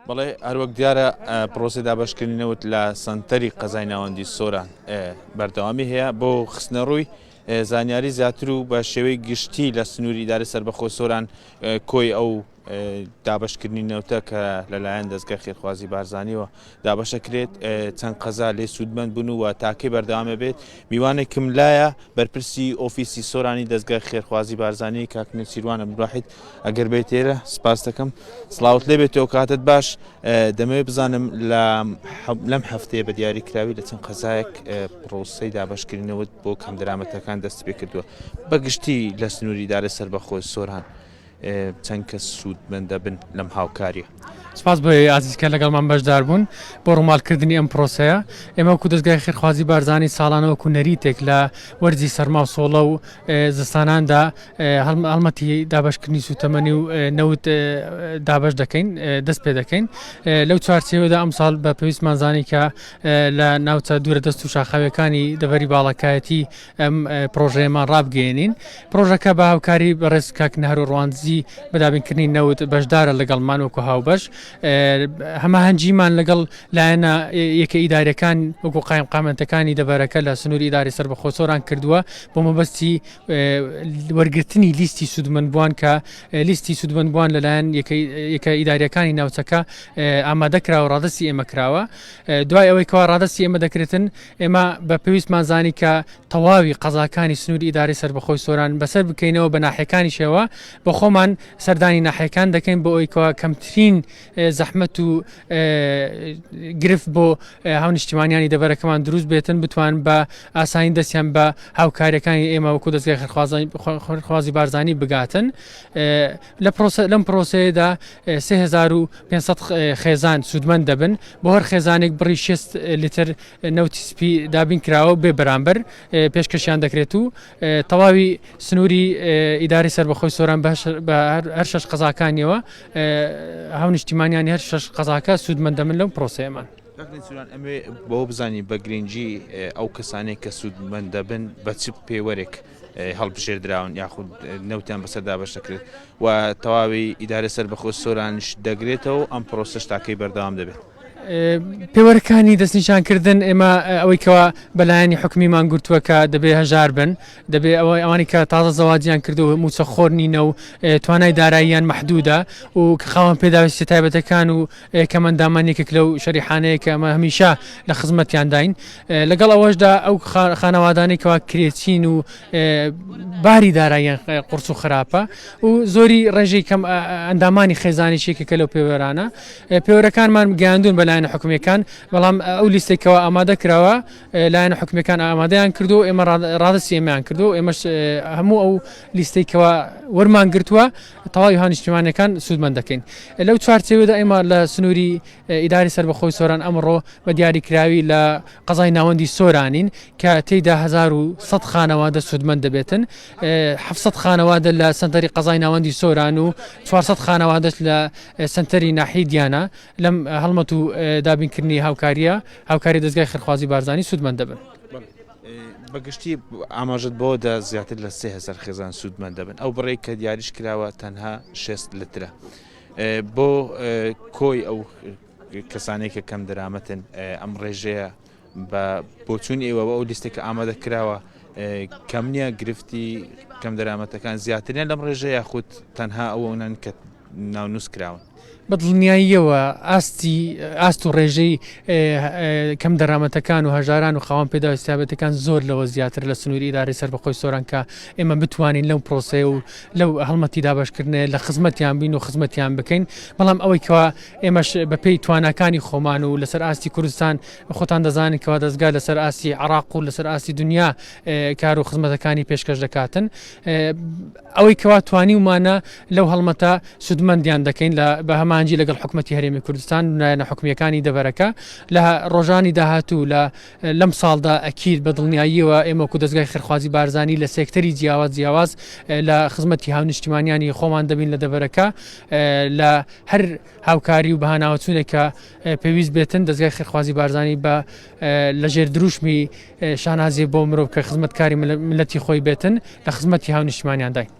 بەڵێ هەروەک دیارە پرۆسەی دابەشکردنی نەوت لە سەنتەری قەزای ناوەندی سۆران بەردەوامی هەیە بۆ خستنەڕووی زانیاری زیاتر و بە شێوەی گشتی لە سنووری ئیدارەی سەربەخۆی سۆران کۆی ئەو دابەشکردنی نەوتە کە لەلایەن دەزگای خێرخوازی بارزانیەوە دابەشەکرێت چەند قەزا لێ سوودمەند بوون و تاکەی بەردەوامە بێت میوانێکم لایە بەرپرسی ئۆفیسی سۆرانی دەزگای خێرخوازی بارزانی کاک نێچیروان عەبدولواحید ئەگەر بێت ئێرە سپاس دەکەم سڵاوت لێ بێت و کاتت باش دەمەوێت بزانم لە لەم هەفتەیە بە دیاری کراوی لە چەند قەزایەک پرۆسەی دابەشکردنەوەت بۆ کەمدرامەتەکان دەست پێ کردووە بەگشتی لە سنووری دارە سەربەخۆی سۆران چەند کەس سوودمەند دەبن لەم هاوکاریە؟ سپاس بۆ ئێوەی ئازیز کە لەگەڵمان بەشدار بوون بۆ ڕووماڵکردنی ئەم پرۆسەیە. ئێمە وەکو دەزگای خێرخوازی بارزانی ساڵانە وەکو نەریتێک لە وەرزی سەرما و سۆڵە و زستاناندا هەڵمەتی دابەشکردنی سووتەمەنی و نەوت دابەش دەکەین دەست پێ دەکەین. لەو چوارچێوەدا ئەمساڵ بە پێویستمان زانی کە لە ناوچە دوورە دەست و شاخاویەکانی دەڤەری باڵەکایەتی ئەم پڕۆژەیەمان ڕابگەیەنین. پڕۆژەکە بە هاوکاری بەڕێز کاک نەهرۆ ڕواندزی بە دابینکردنی نەوت بەشدارە لەگەڵمان وەکو هاوبەش. هەماهەنگیمان لەگەڵ لایەنە یەکە ئیداریەکان وەکو قایمقامەتەکانی دەڤەرەکە لە سنووری ئیداری سەربەخۆ سۆران کردووە بۆ مەبەستی وەرگرتنی لیستی سوودمەندبووان کە لیستی سوودمەندبووان لەلایەن یەکە ئیداریەکانی ناوچەکە ئامادە کراوە ڕادەستی ئێمە کراوە. دوای ئەوەی کەوا ڕادەستی ئێمە دەکرێتن ئێمە بە پێویستمان زانی کە تەواوی قەزاکانی سنووری ئیدارەی سەربەخۆی سۆران بەسەر بکەینەوە بە ناحیەکانیشەوە بە خۆمان سەردانی ناحیەکان دەکەین بۆ ئەوەی کەوا کەمترین زەحمەت و گرفت بۆ هاونیشتیمانیانی دەڤەرەکەمان دروست بێتن بتوان بە ئاسانی دەستیان بە هاوکاریەکانی ئێمە وەکو دەستگای خێرخوازی بارزانی بگاتن لە پرۆسە لەم پرۆسەیەدا 3500 خێزان سوودمەند دەبن بۆ هەر خێزانێک بڕی 6 لیتر نەوتی سپی دابین کراوە بێ بەرامبەر پێشکەشیان دەکرێت و تەواوی سنووری ئیداری سەربەخۆی سۆران بە هەر شەش قەزاکانیەوە هاونیشتیمانیانی هەر شەش قەزاکە سوودمەند دەبن لەم پرۆسەیەمان. ئەمێ بەوە بزانین بە گرنگی ئەو کەسانێک کە سوودمەند دەبن بە چ پێوەرێک هەڵبژێردراون یاخود نەوتیان بەسەر دابەش دەکرێت و تەواوی ئیدارە سەربەخۆ سۆرانیش دەگرێتەوە ئەم پرۆسەش تاکەی بەردەوام دەبێت. پێوەرەکانی دەستنیشانکردن ئێمە ئەوەی کەوا بەلایەنی حکومیمان گرتووە کە دەبێ هەژار بن دەبێ ئەوەی ئەوانی کە تازە زەواجیان کردو موچە خۆر نینە و توانای داراییان مەحدودە و کە خاوەن پێداویستی تایبەتەکان و کەمەندامان یەکێک لەو شەریحانەیە کە ئەمە هەمیشە لە خزمەتیانداین لەگەڵ ئەوەشدا ئەو خانەوادانەی کەوا کرێچین و باری داراییان قورس و خراپە و زۆری ڕێژەی کەم ئەندامانی خێزانیش یەکێکە لەو پێوەرانە پێوەرەکانمان گەیاندوون بە لایەنە حکومیەکان بەڵام ئەو لیستێکەوە ئامادە کراوە لایەنە حکومیەکان ئامادەیان کردو ئێمە ڕادستی ئێمەیان کردو ئێمەش هەموو ئەو لیستێکەوە وەرمان گرتووە تەواوی هاونیشتیمانەکان سوودمەند دەکەین لەو چوارچێوەدا ئێمە لە سنووری ئیداری سەربەخۆی سۆران ئەمڕۆ بە دیاریکراوی لە قەزای ناوەندی سۆرانین کە تێیدا 1100 خانەوادە سوودمەند دەبێتن 700 خانەوادە لە سەنتەری قەزای ناوەندی سۆران و 400 خانەوادەش لە سەنتەری ناحیەی دیانا لەم هەڵمەت و دابینکردنی هاوکاریە هاوکاری دەزگای خێرخوازی بارزانی سوودمەند دەبن. بە گشتی ئاماژەت بەوە دا زیاتر لە 3000 خێزان سوودمەند دەبن ئەو بڕێک کە دیاریش کراوە تەنها 6 لترە بۆ کۆی ئەو کەسانێک کە کەم دەرامەتن ئەم ڕێژەیە بە بۆچوونی ئێوە ئەو لیستێک کە ئامادە کراوە کەم نییە گرفتی کەم دەرامەتەکان زیاتریان لەم ڕێژە یاخود تەنها ئەوەنەن کە ناونووس کراون؟ بە دڵنیاییەوە ئاستی ئاست و ڕێژەی کەم دەرامەتەکان و هەژاران و خاوەن پێداویستی تایبەتەکان زۆر لەوە زیاتر لە سنووری ئیدارەی سەربەخۆی سۆران کە ئێمە بتوانین لەو پرۆسەیە و لەو هەڵمەتی دابەشکردنە لە خزمەتیان بین و خزمەتیان بکەین بەڵام ئەوەی کەوا ئێمەش بەپێی تواناکانی خۆمان و لەسەر ئاستی کوردستان خۆتان دەزانن کەوا دەزگا لەسەر ئاستی عراق و لەسەر ئاستی دنیا کار و خزمەتەکانی پێشکەش دەکاتن ئەوەی کەوا توانیومانە لەو هەڵمەتە سوودمەندیان دەکەین لە بە هەمانجی لەگەڵ حکومەتی هەرێمی کوردستان و لایەنە حکومییەکانی دەڤەرەکە لە ڕۆژانی داهاتوو لە لەم ساڵدا ئەکید بە دڵنیاییەوە ئێمە وەکو دەزگای خێرخوازی بارزانی لە سێکتەری جیاواز جیاواز لە خزمەتی هاونیشتیمانیانی خۆمان دەبین لە دەڤەرەکە لە هەر هاوکاری و بەهاناوەچوونێک کە پێویست بێتن دەزگای خێرخوازی بارزانی بە لەژێر دروشمی شانازی بۆ مرۆڤ کە خزمەتکاری ملەتی خۆی بێتن لە خزمەتی هاونیشتیمانیانداین.